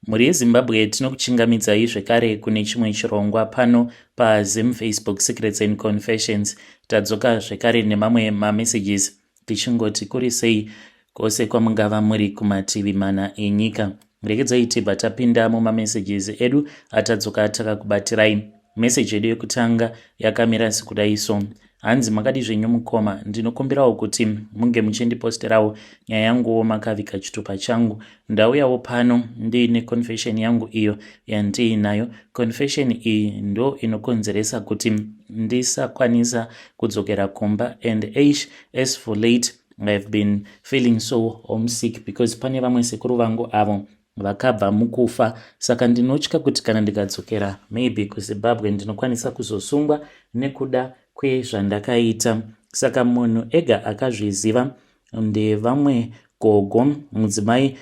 Mhuri yeZimbabwe, tinokuchingamidzai zvekare kune chimwe chirongwa pano paZim Facebook Secrets and Confessions. Tadzoka zvekare nemamwe mamessages, tichingoti kuri sei kwose kwamungava muri kumativi mana enyika. Regedzai tibva tapinda mumamessages edu atadzoka takakubatirai. Meseji yedu yekutanga yakamira sekudai so. Hanzi, "Makadi zvenyu mukoma? Ndinokumbirawo kuti munge muchindiposterawo nyaya yanguwo makaviga chitupa changu. Ndauyawo pano ndiine confession yangu iyo yandiinayo. Confession iyi ndo inokonzeresa kuti ndisakwanisa kudzokera kumba, and eish, as for late I have been feeling so homesick because pane vamwe sekuru vangu avo vakabva mukufa, saka ndinotya kuti kana ndikadzokera maybe kuZimbabwe ndinokwanisa kuzosungwa nekuda kwezvandakaita. Saka munhu ega akazviziva ndevamwe gogo, mudzimai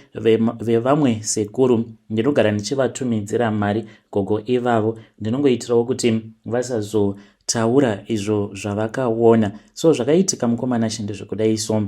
vevamwe sekuru. Ndinogara ndichivatumidzira mari gogo ivavo, ndinongoitirawo kuti vasazotaura izvo zvavakaona. So zvakaitika, mukomana, ndezvekudai so.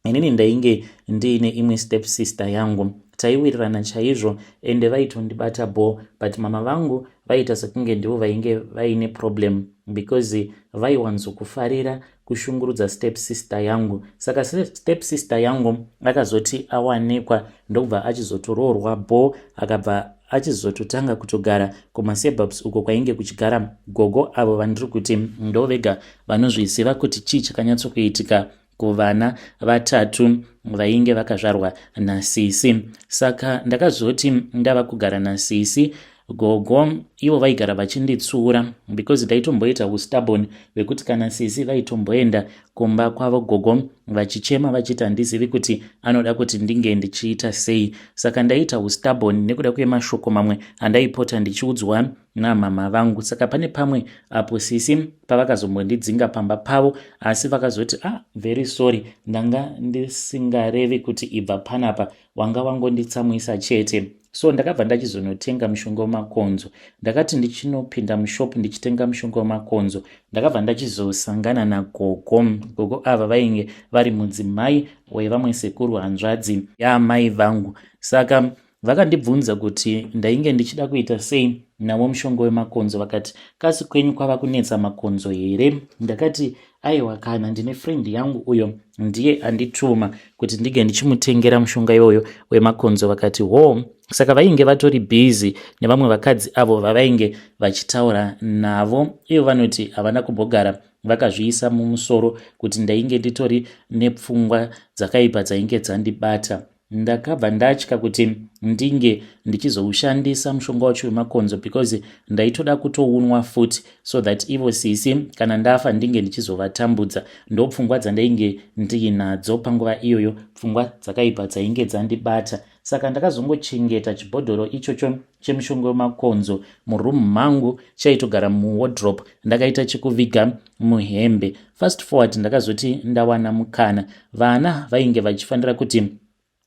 Inini ndainge ndiine imwe step sister yangu, taiwirirana chaizvo ende vaitondibata bo, but mama vangu vaita sekunge ndivo vainge vaine problem because vaiwanzokufarira kushungurudza step sister yangu. Saka step sister yangu akazoti awanikwa, ndokubva achizotoroorwa bo, akabva achizototanga kutogara kumasuburbs uko kwainge kuchigara gogo avo vandiri kuti ndo vega vanozviziva kuti chii chakanyatsokuitika kuvana vatatu vainge vakazvarwa nasisi. Saka ndakazoti ndava kugara nasisi, gogo ivo vaigara vachinditsura because ndaitomboita ustubborn vekuti kana sisi vaitomboenda kumba kwavo, gogo vachichema vachiti handizivi kuti anoda kuti ndinge ndichiita sei. Saka ndaita ustubborn nekuda kwemashoko mamwe andaipota ndichiudzwa namama vangu. Saka pane pamwe apo sisi pavakazombondidzinga pamba pavo, asi vakazoti, 'Ah, very sorry, ndanga ndisingarevi kuti ibva panapa, wanga wangonditsamwisa chete.' So ndakabva ndachizonotenga mushonga wemakonzo. Ndakati ndichinopinda mushop ndichitenga mushonga wemakonzo, ndakabva ndachizosangana nagogo. Gogo ava vainge vari mudzimai wevamwe sekuru, hanzvadzi yaamai vangu. Saka vakandibvunza kuti ndainge ndichida kuita sei nawo mushonga wemakonzo. Vakati, 'Kasi kwenyu kwava kunetsa makonzo here?' Ndakati, 'Aiwa kana, ndine friend yangu uyo ndiye andituma kuti ndinge ndichimutengera mushonga iwoyo wemakonzo.' Vakati, 'Ho.' Saka vainge vatori busy nevamwe vakadzi avo vavainge vachitaura navo. Ivo vanoti havana kumbogara vakazviisa mumusoro kuti ndainge nditori nepfungwa dzakaipa dzainge dzandibata. Ndakabva ndatya kuti ndinge ndichizoushandisa mushonga wacho wemakonzo because ndaitoda kutounwa futi so that ivo sisi kana ndafa ndinge ndichizovatambudza. Ndopfungwa dzandainge ndiinadzo panguva iyoyo, pfungwa dzakaipa dzainge dzandibata. Saka ndakazongochengeta chibhodhoro ichocho chemushonga wemakonzo muroom mangu, chaitogara muwardrobe, ndakaita chekuviga muhembe. Fast forward, ndakazoti ndawana mukana, vana vainge vachifanira kuti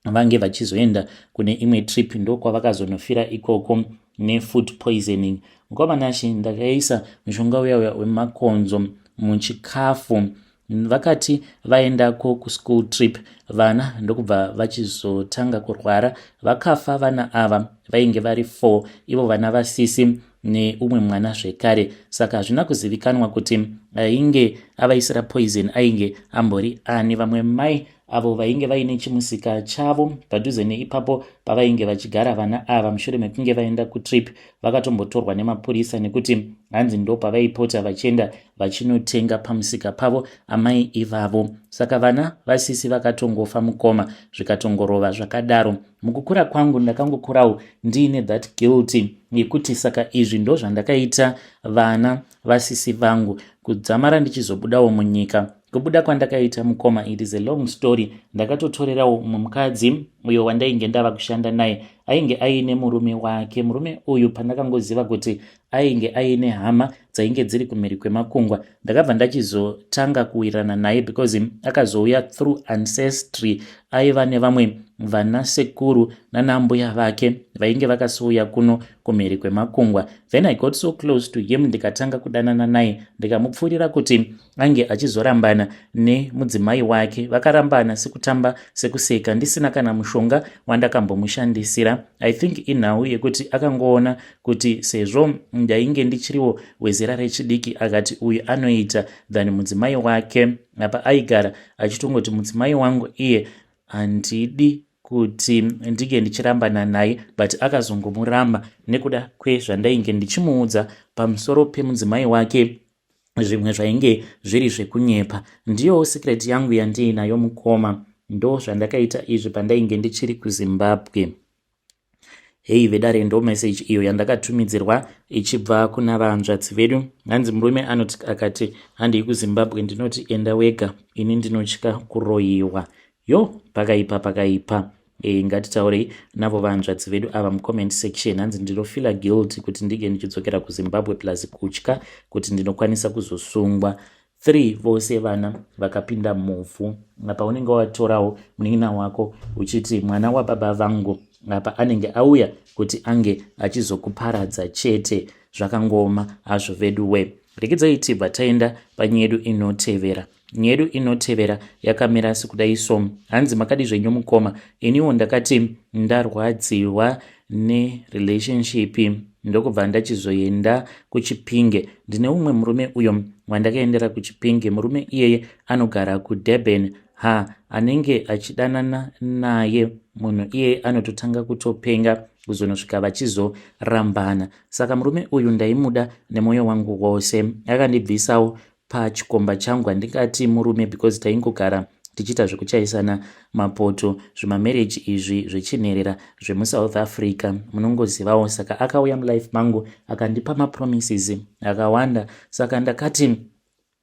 vange vachizoenda kune imwe trip, ndokwavakazonofira ikoko nefood poisoning. Mukomanashi, ndakaisa mushonga uya uya wemakonzo muchikafu. Vakati vaendako kuschool trip, vana ndokubva vachizotanga kurwara, vakafa. Vana ava vainge vari 4, ivo vana vasisi neumwe mwana zvekare. Saka hazvina kuzivikanwa kuti ainge avaisira poison ainge ambori ani. Vamwe mai avo vainge vaine chimusika chavo padhuze neipapo pavainge vachigara vana ava, mushure mekunge vaenda kutrip, vakatombotorwa nemapurisa nekuti hanzi ndo pavaipota vachienda vachinotenga pamusika pavo amai ivavo. Saka vana vasisi vakatongofa, mukoma, zvikatongorova zvakadaro. Mukukura kwangu ndakangokurawo ndiine that guilty yekuti saka izvi ndo zvandakaita vana vasisi vangu, kudzamara ndichizobudawo munyika. Kubuda kwandakaita, mukoma, it is a long story. Ndakatotorerawo umwe mukadzi uyo wandainge ndava kushanda naye, ainge aine murume wake. Murume uyu, pandakangoziva kuti ainge aine hama dzainge dziri kumhiri kwemakungwa, ndakabva ndachizotanga kuwirirana naye because akazouya through ancestry, aiva nevamwe vanasekuru nanambuya vake. Vainge vakasiuya kuno kumhiri kwemakungwa. Then I got so close to him, ndikatanga kudanana naye, ndikamupfuurira kuti ange achizorambana nemudzimai wake. Vakarambana sekutamba sekuseka, ndisina kana mushonga wandakambomushandisira. I think inhau yekuti akangoona kuti sezvo ndainge ndichiriwo wezera rechidiki, akati uyu anoita than mudzimai wake. Apa aigara achitongoti mudzimai wangu iye handidi kuti ndinge ndichirambana naye, but akazongomuramba nekuda kwezvandainge ndichimuudza pamusoro pemudzimai wake, zvimwe zvainge zviri zvekunyepa. Ndiyowo secret yangu yandiinayo, mukoma. Ndo zvandakaita izvi pandainge ndichiri kuZimbabwe. Hei vedare, ndo message iyo yandakatumidzirwa ichibva kuna vanzvadzi vedu. Hanzi murume anoti akati handei kuZimbabwe, ndinoti enda wega, ini ndinotya kuroyiwa. Yo, pakaipa, pakaipa. Ngatitaurei navo vanzvadzi vedu ava mucomment section. Hanzi ndinofeela guilty kuti ndinge ndichidzokera kuZimbabwe, plus kutya kuti ndinokwanisa kuzosungwa. 3 vose vana vakapinda muvhu. Apa unenge watorawo munin'ina wako uchiti mwana wababa vangu, apa anenge auya kuti ange achizokuparadza chete. Zvakangoma hazvo vedu we. Rekedzai tibva taenda panyaya yedu inotevera. Nyaya yedu inotevera yakamira sekudai so. Hanzi makadi zvenyu mukoma? Iniwo ndakati ndarwadziwa nerelationship, ndokubva ndachizoenda kuChipinge. Ndine umwe murume uyo wandakaendera kuChipinge. Murume iyeye anogara kuDurban. Ha, anenge achidanana naye munhu iyeye anototanga kutopenga, kuzonosvika vachizorambana. Saka murume uyu ndaimuda nemwoyo wangu wose. Akandibvisawo pachikomba changu. Handingati murume because taingogara tichiita zvekuchaisana mapoto, zvimamarriage izvi zvechinherera zvemuSouth Africa, munongozivawo. Saka akauya mulife mangu akandipa mapromises akawanda. Saka ndakati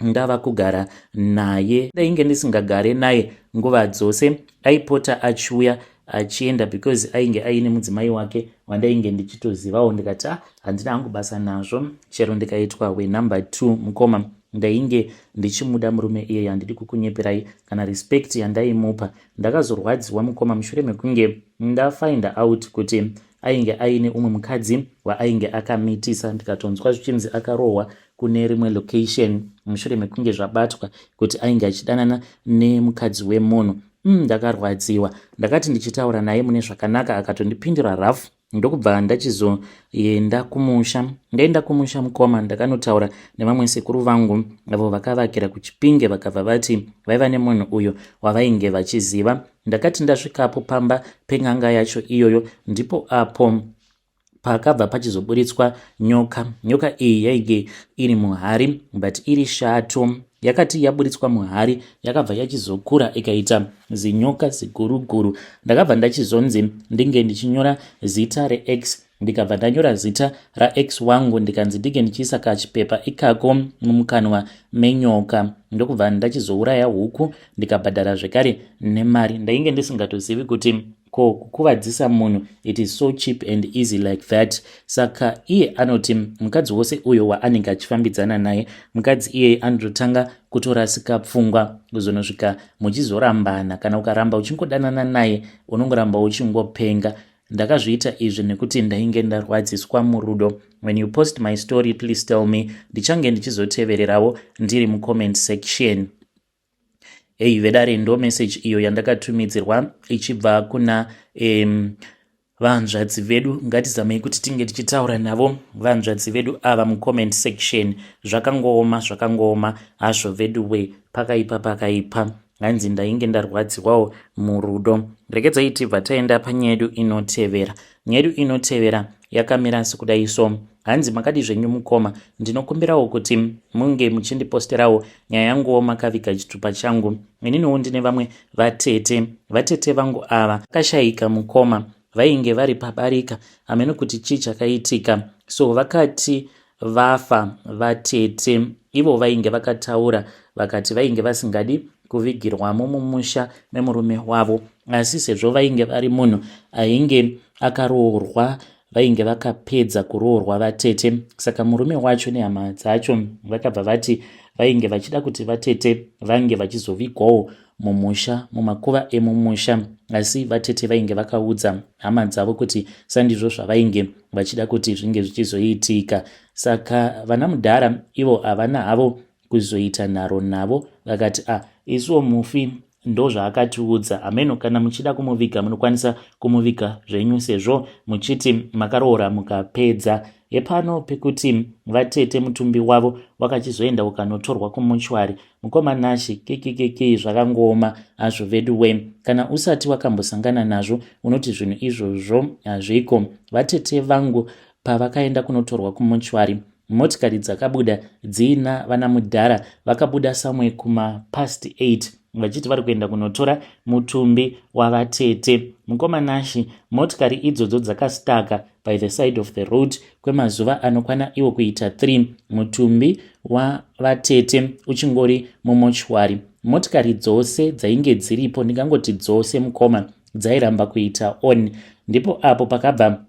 ndava kugara naye, ndainge ndisingagare naye nguva dzose. Aipota achiuya achienda because ainge aine mudzimai wake wandainge ndichitozivawo. Ndikati, ah, handina hangu basa nazvo chero ndikaitwa wenumber 2. Mukoma, ndainge ndichimuda murume iyeye, handidi kukunyeperai, kana respect yandaimupa. Ndakazorwadziwa, mukoma, mushure mekunge ndafind out kuti ainge aine umwe mukadzi waainge akamitisa. Ndikatonzwa zvichinzi akarohwa kune rimwe location mushure mekunge zvabatwa kuti ainge achidanana nemukadzi wemunhu. Ndakarwadziwa. Ndakati ndichitaura naye mune zvakanaka, akatondipindura rafu, ndokubva ndachizoenda kumusha. Ndaenda kumusha, mukoma, ndakanotaura nevamwe sekuru vangu avo vakavakira kuChipinge. Vakabva vati vaiva nemunhu uyo wavainge vachiziva. Ndakati ndasvikapo pamba pen'anga yacho iyoyo, ndipo apo pakabva pachizoburitswa nyoka. Nyoka iyi yainge iri muhari, but iri shato. Yakati yaburitswa muhari, yakabva yachizokura ikaita zinyoka ziguruguru. Ndakabva ndachizonzi ndinge ndichinyora zita reex. Ndikabva ndanyora zita raex wangu, ndikanzi ndinge ndichiisa kachipepa ikako mumukanwa menyoka. Ndokubva ndachizouraya huku, ndikabhadhara zvekare nemari. Ndainge ndisingatozivi kuti ko kukuvadzisa munhu, it is so cheap and easy like that. Saka iye anoti mukadzi wose uyo waanenge achifambidzana naye, mukadzi iyeye anototanga kutorasika pfungwa, kuzonosvika muchizorambana. Kana ukaramba uchingodanana naye, unongoramba uchingopenga. Ndakazviita izvi nekuti ndainge ndarwadziswa murudo. When you post my story, please tell me. Ndichange ndichizotevererawo ndiri mucomment section. Ei vedare, ndo message iyo yandakatumidzirwa ichibva kuna vanzvadzi vedu. Ngatizamei kuti tinge tichitaura navo vanzvadzi vedu ava mucomment section. Zvakangooma, zvakangooma hazvo vedu we. Pakaipa, pakaipa. Hanzi ndainge ndarwadziwawo murudo. Rekedzai tibva taenda panyaya yedu inotevera. Nyaya yedu inotevera yakamira sekudai so. Hanzi makadi zvenyu mukoma? Ndinokumbirawo kuti munge muchindiposterawo nyaya yanguwo makaviga chitupa changu. Ininiwo ndine vamwe vatete. Vatete vangu ava vakashayika, mukoma. Vainge vari pabarika, hamene kuti chii chakaitika. So vakati vafa vatete ivo, vainge vakataura vakati vainge vasingadi kuvigirwamo mumusha memurume wavo, asi sezvo vainge vari munhu ainge akaroorwa. Vainge vakapedza kuroorwa vatete, saka murume wacho nehama dzacho vakabva vati vainge vachida kuti vatete vange vachizovigwawo mumusha, mumakuva emumusha. Asi vatete vainge vakaudza hama dzavo kuti sandizvo zvavainge vachida kuti zvinge zvichizoitika. Saka vana mudhara ivo havana havo kuzoita nharo navo, vakati, "A ah, isuwo mufi ndozvaakatiudza, hameno kana muchida kumuviga munokwanisa kumuviga zvenyu, sezvo muchiti makaroora mukapedza." Hepano pekuti vatete mutumbi wavo wakachizoenda ukanotorwa kumuchwari. Mukoma Nashi, kekekeke, zvakangooma hazvo vedu we. Kana usati wakambosangana nazvo unoti zvinhu izvozvo hazviko. Vatete vangu pavakaenda kunotorwa kumuchwari, motikari dzakabuda dziina vana mudhara vakabuda samwe kuma past 8 vachiti vari kuenda kunotora mutumbi wavatete. Mukoma Nashi, motikari idzodzo dzakastaka by the side of the road kwemazuva anokwana iwo kuita 3, mutumbi wavatete uchingori mumochwari. Motikari dzose dzainge dziripo, ndingangoti dzose mukoma, dzairamba kuita on. Ndipo apo pakabva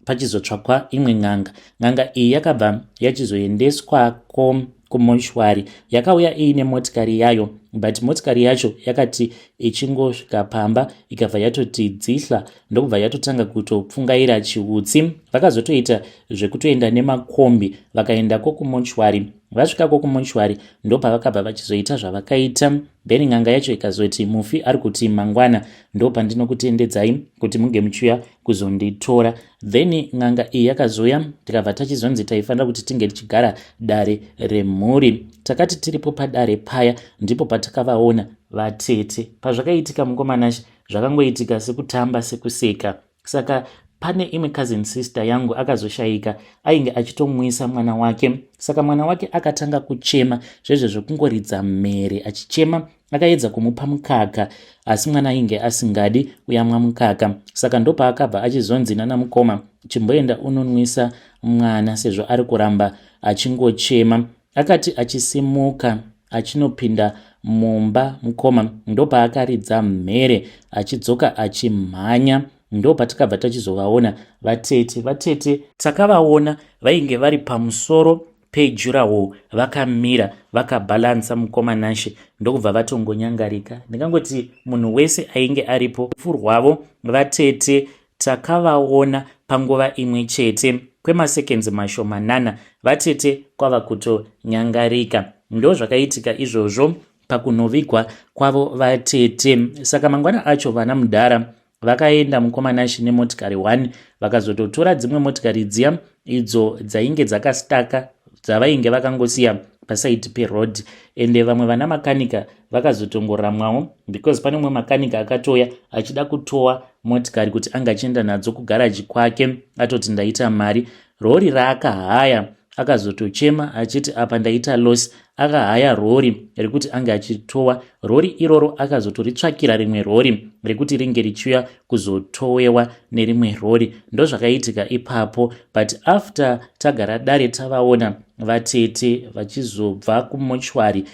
pachizotsvakwa imwe n'anga. N'anga iyi yakabva yachizoendeswako kumochwari. Yakauya iine motikari yayo, but motikari yacho yakati ichingosvika pamba ikabva yatoti dzihla, ndokubva yatotanga kutopfungaira chiutsi. Vakazotoita zvekutoenda nemakombi, vakaendako kumochwari. Vasvikako kumochwari ndopavakabva vachizoita zvavakaita. Then n'anga yacho ikazoti, "Mufi ari kuti mangwana ndopandinokutendedzai kuti munge muchiuya kuzonditora." Then n'anga iyi yakazoya, tikabva tachizonzi taifanira kuti tinge tichigara dare remhuri. Takati tiripo padare paya ndipo patakavaona vatete. Pazvakaitika, mukoma Nashi, zvakangoitika sekutamba, sekuseka. Saka pane imwe cousin sister yangu akazoshayika, ainge achitomwisa mwana wake. Saka mwana wake akatanga kuchema zvezvo zvekungoridza mhere achichema. Akaedza kumupa mukaka, asi mwana ainge asingadi kuyamwa mukaka. Saka ndopaakabva achizonzi nana mukoma, "Chimboenda unonwisa mwana sezvo ari kuramba achingochema." Akati achisimuka achinopinda mumba, mukoma, ndopaakaridza mhere achidzoka achimhanya. Ndo patakabva tachizovaona vatete. Vatete takavaona vainge vari pamusoro pedurawall, vakamira vakabhalansa, mukoma Nashe, ndokubva vatongonyangarika. Ndingangoti munhu wese ainge aripo, rufu rwavo vatete takavaona panguva imwe chete kwemasekenzi mashomanana, vatete kwava kutonyangarika. Ndo zvakaitika izvozvo pakunovigwa kwavo vatete. Saka mangwana acho vana mudhara vakaenda, mukoma Nashi, nemotikari 1. Vakazototora dzimwe motikari dziya idzo dzainge dzakastaka, dzavainge vakangosiya pasaidi peroad. Ende vamwe vana makanika vakazotongoramwawo, because pane mumwe makanika akatoya achida kutowa motikari kuti anga achienda nadzo kugaraji kwake, atoti ndaita mari. Rori raakahaya, akazotochema achiti, "Apa ndaita loss." Akahaya rori rekuti ange achitowa rori iroro, akazotoritsvakira rimwe rori rekuti ringe richiuya kuzotowewa nerimwe rori. Ndozvakaitika ipapo. But after tagara dare, tavaona vatete vachizobva kumochwari,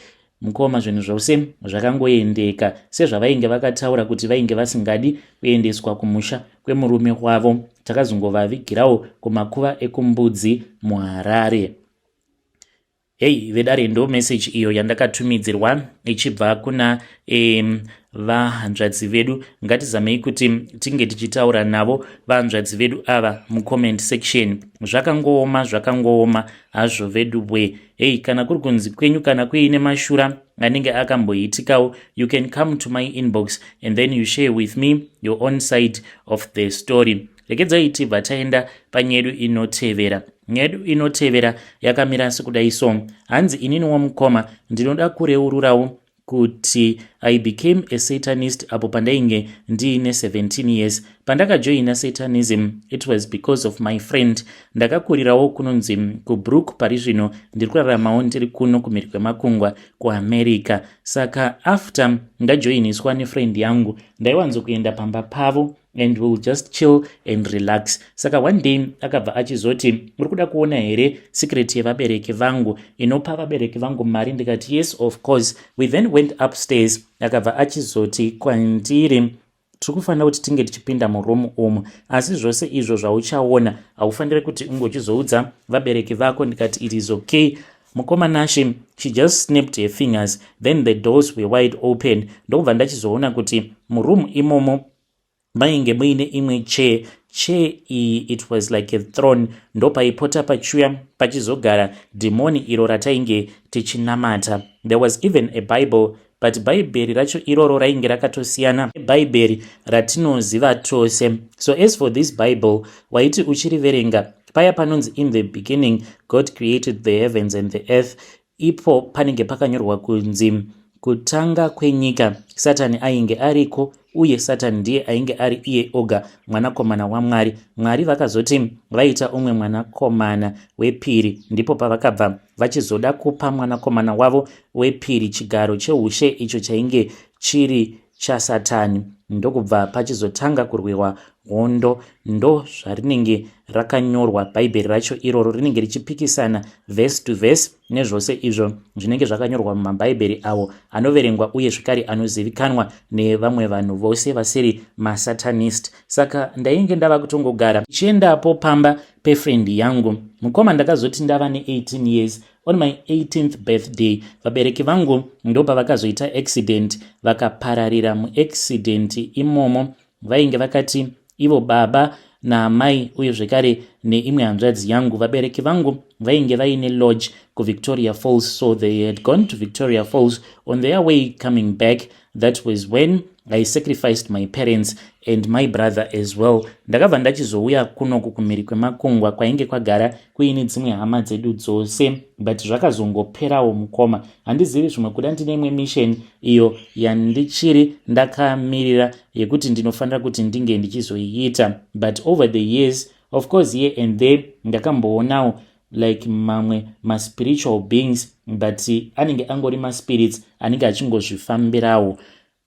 mukoma, zvinhu zvose zvakangoendeka sezvavainge vakataura kuti vainge vasingadi kuendeswa kumusha kwemurume wavo. Takazongovavigirawo kumakuva ekuMbudzi muHarare. Hei vedare, ndo meseji iyo yandakatumidzirwa ichibva kuna vahanzvadzi vedu. Ngatizamei kuti tinge tichitaura navo vahanzvadzi vedu ava mucomment section. Zvakangooma, zvakangooma hazvo vedu we. Hei, kana kuri kunzi kwenyu kana kuine mashura anenge akamboitikawo, you can come to my inbox and then you share with me your own side of the story. Regedzai tibva taenda panyedu inotevera. Nyedu inotevera yakamira sekudai so. Hanzi, "Inini wamukoma ndinoda kureururawo kuti I became a satanist apo pandainge ndiine 17 years. Pandakajoina satanism, it was because of my friend. Ndakakurirawo kunonzi kuBrook. Pari zvino ndiri kuraramawo ndiri kuno kumhiri kwemakungwa kuAmerica. Saka after ndajoiniswa nefriend yangu, ndaiwanzokuenda pamba pavo and will just chill and relax. Saka one day akabva achizoti, 'Uri kuda kuona here secret yevabereki vangu inopa vabereki vangu mari?' Ndikati, 'Yes, of course.' We then went upstairs. Akabva achizoti kwandiri Tiri kufanira kuti tinge tichipinda muroom umu, asi zvose izvo zvauchaona haufaniri kuti unge uchizoudza vabereki vako. Ndikati, "It is okay, mukoma Nashe." She just snapped her fingers, then the doors were wide open. Ndokubva ndachizoona kuti muroom imomo mainge muine imwe chair. Chair iyi, it was like a throne. Ndopaipota pachiuya pachizogara dhimoni iro ratainge tichinamata. There was even a Bible, but Bhaibheri racho iroro rainge rakatosiyana nebhaibheri ratinoziva tose. So as for this Bible, waiti uchiriverenga, paya panonzi, "In the beginning God created the heavens and the earth," ipo panenge pakanyorwa kunzi, "Kutanga kwenyika Satani ainge ariko, uye Satani ndiye ainge ari iye oga mwanakomana waMwari. Mwari vakazoti vaita umwe mwanakomana wepiri, ndipo pavakabva vachizoda kupa mwanakomana wavo wepiri chigaro cheushe, icho chainge chiri chaSatani. Ndokubva pachizotanga kurwiwa hondo." Ndo zvarinenge rakanyorwa Bhaibheri racho iroro. Rinenge richipikisana verse to verse nezvose izvo zvinenge zvakanyorwa mumabhaibheri avo anoverengwa uye zvekare anozivikanwa nevamwe vanhu vose vasiri masatanist. Saka ndainge ndava kutongogara chiendapo pamba pefriend yangu, mukoma. Ndakazoti ndava ne18 years, on my 18th birthday, vabereki vangu ndopavakazoita accident, vakapararira muaccident imomo. Vainge vakati ivo baba naamai uye zvekare neimwe hanzvadzi yangu. Vabereki vangu vainge vaine lodge kuVictoria Falls, so they had gone to Victoria Falls. On their way coming back, that was when I sacrificed my parents and my brother as well. Ndakabva ndachizouya kunoku kumhiri kwemakungwa kwainge kwagara kuine dzimwe hama dzedu dzose, but zvakazongoperawo, mukoma. Handizivi, zvimwe kuda ndine imwe mission iyo yandichiri ndakamirira yekuti ndinofanira kuti ndinge ndichizoiita. But over the years, of course, here and there ndakamboonawo like mamwe maspiritual beings, but anenge angori maspirits anenge achingozvifambirawo.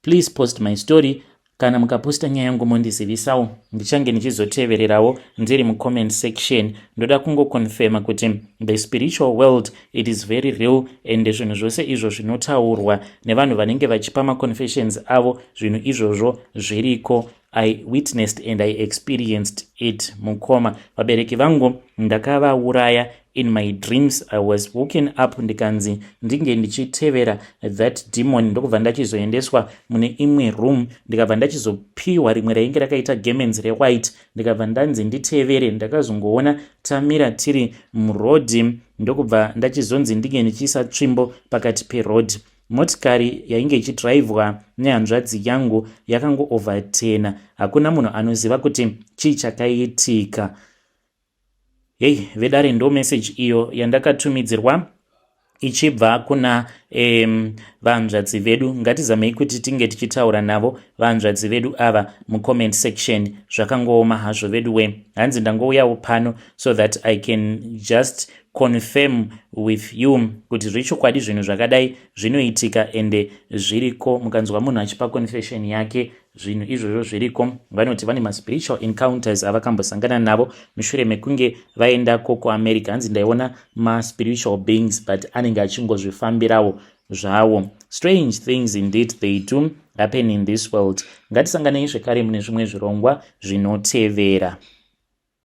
Please post my story. Kana mukaposta nyaya yangu, mondizivisawo, ndichange ndichizotevererawo ndiri mucomment section. Ndoda kungoconfirma kuti the spiritual world, it is very real, and zvinhu zvose izvo zvinotaurwa nevanhu vanenge vachipa maconfessions avo, zvinhu izvozvo zviriko. I witnessed and I experienced it, mukoma. Vabereki vangu ndakavauraya in my dreams. I was woken up, ndikanzi ndinge ndichitevera that demon. Ndokubva ndachizoendeswa mune imwe room, ndikabva ndachizopiwa rimwe rainge rakaita garments rewhite, ndikabva ndanzi nditevere. Ndakazongoona tamira tiri murodhi, ndokubva ndachizonzi ndinge ndichiisa tsvimbo pakati perodhi. Motikari yainge ichidhiraivhwa nehanzvadzi yangu yakangooverturna. Hakuna munhu anoziva kuti chii chakaitika. Hei vedare, ndo meseji iyo yandakatumidzirwa ichibva kuna vanzvadzi vedu. Ngatizamei kuti tinge tichitaura navo vanzvadzi vedu ava mucomment section. Zvakangooma hazvo vedu we. Hanzi, "Ndangouyawo pano so that I can just confirm with you kuti zvechokwadi zvinhu zvakadai zvinoitika ende zviriko." Mukanzwa munhu achipa confession yake, zvinhu izvozvo zviriko. Vanoti vane maspiritual encounters avakambosangana navo mushure mekunge vaendako kuAmerica. Hanzi, "Ndaiona maspiritual beings, but anenge achingozvifambirawo zvawo." Strange things indeed, they do happen in this world. Ngatisanganei zvekare mune zvimwe zvirongwa zvinotevera.